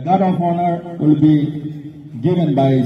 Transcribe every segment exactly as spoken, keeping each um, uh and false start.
Guard of honor will be given by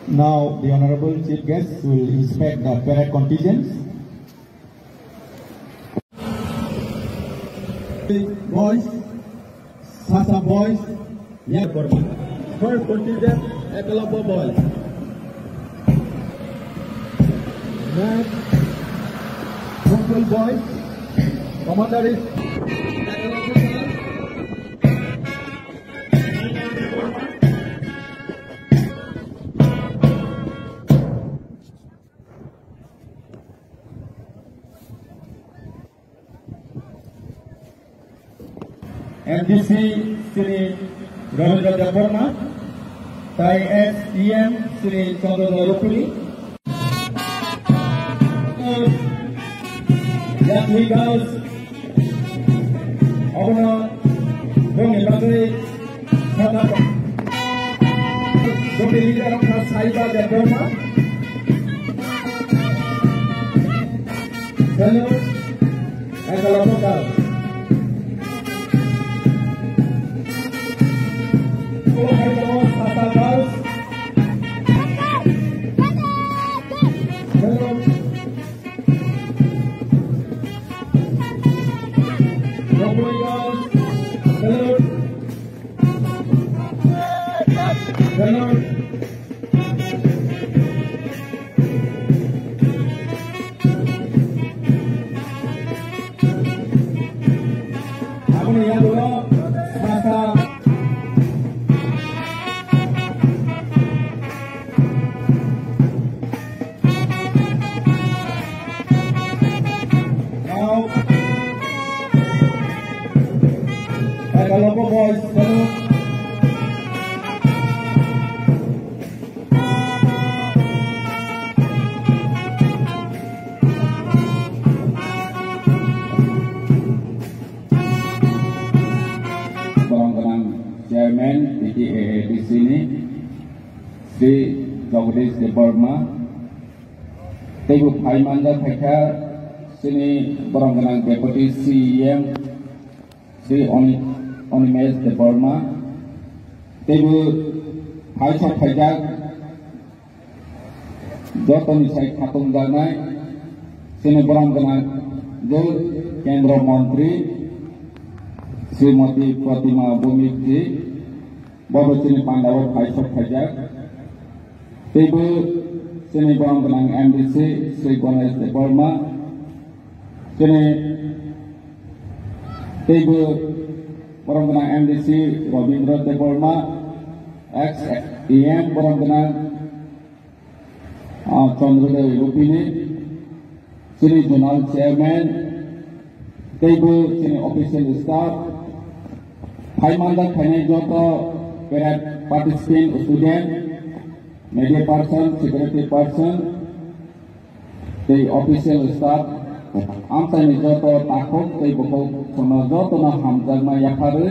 Now, the Honorable Chief Guest will inspect the parade contingents. Boys, Sasa boys, yeah, first contingent, Ekalabya boys. Next, Bongpil boys, commander is Ekalabya boys. M D C Shri Ravindra Debbarma, tai S E M Shri Chandra Rupuli. Yatwi Girls, abono bongni bagwi Joto leader wngkha Saiba Debbarma. Hello, Ekalabya. Hello. Hello. Hello. Aboni yagulo sasa. Now, Ekalabya boys, hello. Borok gwnang chairman T T A A D C ni Shri Jagadish Debbarma, teibo phai manjak phaikha chini borok gwnang Deputy C E M Shri Oni-, Animesh Debbarma, teibo phai sok phaijak jotoni sai khatungjaknai chini borok gwnang je Kendra Montri Srimati Pratima Bhowmiak ji, bobo chini pandao phai sok phaijak. Teibo chini borok gwnang M D C Shri Ganesh Debbarma, chini teibo borok gwnang M D C Rabindra Debbarma, ex E M borok gwnang, ah, Chandrodaya Rupini, chini zonal chairman, teibo chini official staff, phai manjak phainai joto parade participant, student, media person, security person, tei official staff, amchaini joto takhuk tei bukhuk sono jotono hamjakma yapharwi,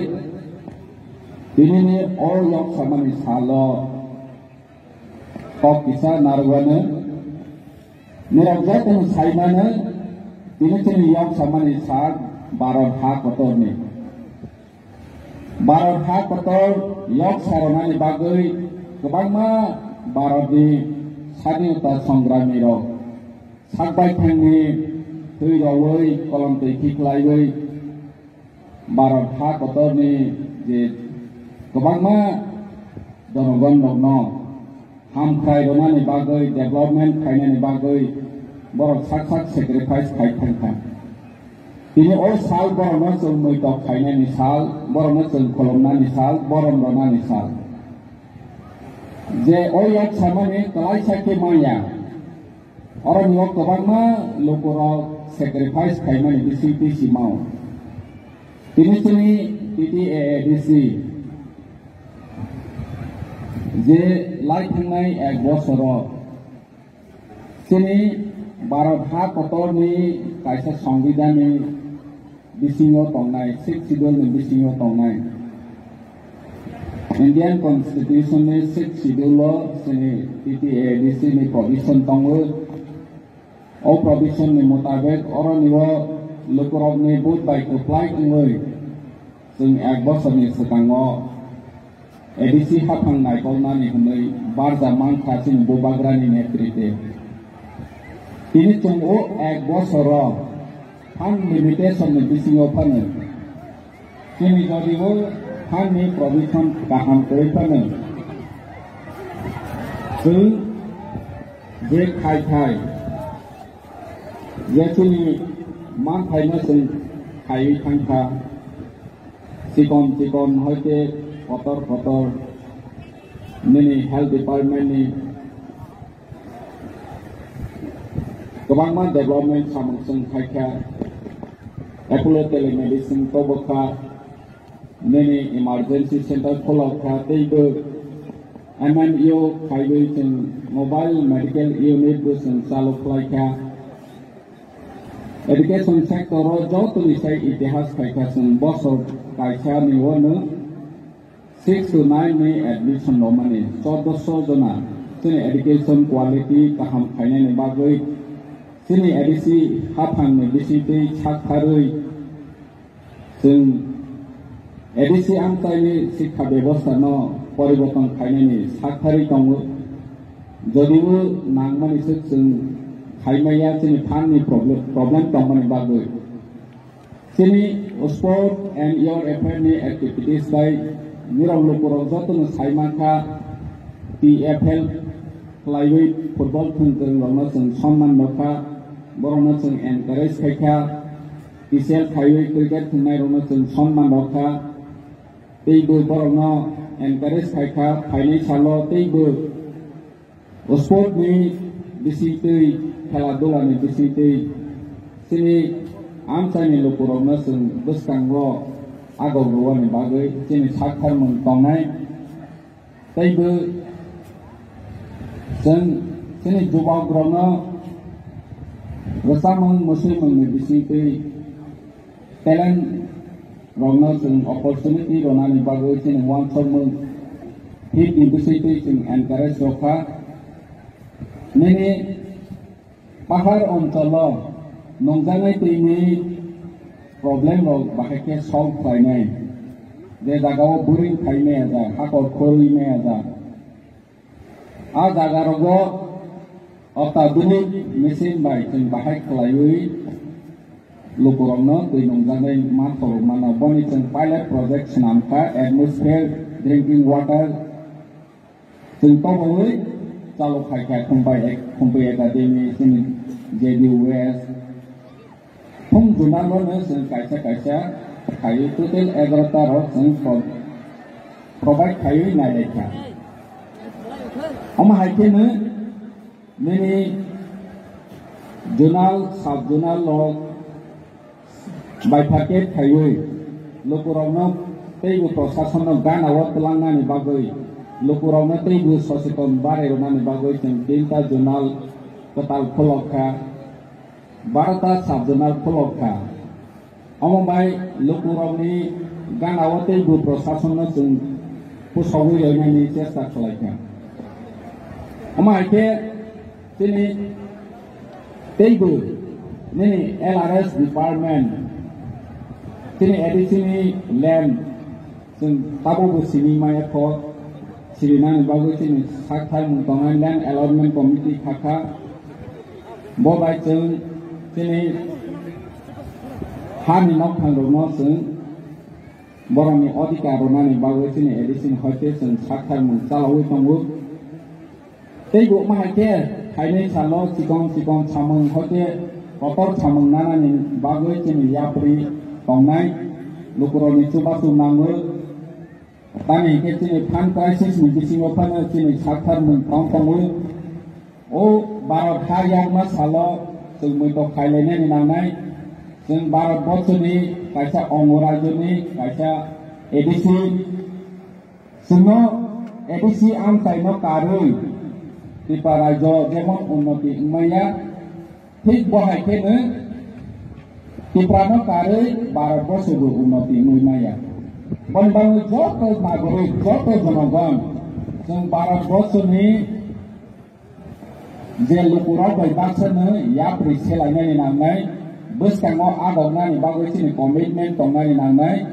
tinini o yok samani salo kok kisa narwknw, norok jotono saimano, tini chini yok samani sak Bharat ha kotorni. Bharat ha kotor yok saronani bagwi kwbangma Bharatni sadinota songgramirok sak baithangni thwi rogwi kolom twi khiklaiwi Bharat ha kotorni je kwbangma jonogon rokno Hamkrai rwnani bagwi, development khainani bagwi borok sak sak sacrifice khai thangkha. Tini o sal borokno chwng muitok khainani sal, borokno chwng khulumnani sal, borom rwnani sal. Je o yak samani kwlaisa khe manya, oroni o kwbangma lukurok sacrifice khaimani bisingtwi simao. Tini chini T T A A D C je lai thangnai ek bosoro chini Bharat ha kotorni kaisa songbidanni bisingo tongnai, Sixth Schedule ni bisingo tongnai. Indian Constitution ni Sixth Schedule o chini T T A A D C ni provision tongo. O provision ni mutabek oroni o lukurokni vote bai kwplai wngwi chwng ek bosorni swkango A D C haphang naikolnani hwnwi barja mankha chini Bubagrani netrite. Tini chwng o ek bosoro fund limitation ni bisingo phano chini jodibo fund ni provision kaham kwrwi phano chwng je khai khai je chini manthaino chwng khaiwi thangkha. Chikon chikon hoite kotor kotor nini health department ni kwbangma development samung chwng khaikha. Apollo Telemedicine tobokha, nini emergency center kholokha, teibo M M U khaiwi chwng mobile medical unit bo chwng chalu khlaikha. Education sector o jotoni sai itihas khaikha chwng bosor kaisa ni ono six to nine ni admission romani chordoso jona chini education quality kaham khainani bagwi chini A D C haphang ni bisingtwi sak tharwi chwng A D C amchaini sikha bebosta no poriborton khainani sak tharwi tongo. Jodibo nangmani se chwng khaimaya chini fund ni problem, problem tongmani bagwi. Chini sport and youth affair ni activities bai nirok lukurok jotono saimankha T F L khlaiwi football thwngkwrwng rokno chwng sonman rwkha, borokno chwng encourage khaikha, T C L khaiwi cricket thwngnairokno chwng sonman rwkha, teibo borokno encourage khaikha, phainai salo teibo sport ni bisingtwi, khela dula ni bisingtwi chini amchaini lukurokno chwng bwskango agok rwani bagwi chini saktharmung tongnai. Teibo chwng chini jubokrokno rwchapmung, mwswimungni bisingtwi talent rokno chwng opportunity rwnani bagwi chini uansukmung hit ni bisingtwi chwng encourage rwkha. Nini Pahar oncholo nungjaknai twini problem rok bahai khe solve khlainai. Je jagao boring khai maya jak, hakor khorwi maya jak. A jaga rogo otadhunik machine bai chwng bahai khlaiwi lukurokno twi nungjaknai ma thorok mano. Boni chwng pilot project swnam kha, atmosphere, drinking water, Chwng tongwi chalok khai kha Khumpai Ac-, Khumpai Academy, chini J B West. Thum zonal no chwng kaisa kaisa khaiwi total egarota rok chwng pro-, provide khaiwi nai lai kha. Omo hai khe no nini zonal, sub zonal rok bifurcate khaiwi lukurokno teibo prosasonno gana o twlangnani bagwi, lukurokno teibo soseton barwi rwnani bagwi chwng tinta zonal kwtal khulok kha, barota sub zonal khulok kha. Omo bai lukurokni gana o teibo prosasonno chwng pusogwi rwnani chesta khlai kha. Omo hai khe Chini teibo nini L R S department, chini A D C ni land, chwng tabukbo sini maya kho, sirinani bagwi chini sak thaimung tongnai land allotment committee kha kha. Bo bai chwng chini hani nokthang rokno chwng borokni odhikar rwnani bagwi chini A D C ni hoite chwng sak thaimung chalaui tongo. Tei bo ma hai khe phainai salo chikon chikon samung hoite kotor samung nanani bagwi chini yapri tongnai lukurokni chubachu nango. Tamni hinkhe chini fund crisis ni bisingo phano chini sakthar mung tong tongo. O Bharat ha yakma salo chwng muitok khailainani nangnai. Chwng Bharat borchoni kaisa ongo rajyoni kaisa A D C. Chwngno A D C amchaino karwi Tripura rajyo jemon unnoti wngmaya, thik bo hai kheno Tiprano karwi Bharat borso bo unnoti wngwi maya. Boni bagwi joto nagorik, joto jonogon chwng Bharat borsoni je lukurok bai baksano yapri selainani nangnai, bwskango agoknani bagwi chini commitment tongnani nangnai.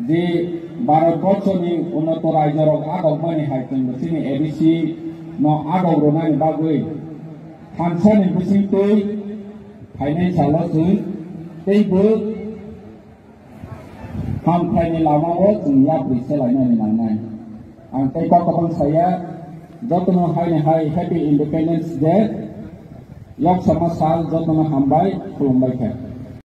Je Bharat borso ni unnoto rajyo rok agok mani hai chwng bo chini A D C no agok rwnani bagwi thansa ni bising twi phainai salo chwng tei bo hamkrai ni lama o chwng yapri selainani nangnai. Ang tei kok kwbang saya, jotono hai ni hai Happy Independence Day, yok sama sal jotono hambai khulumbai kha.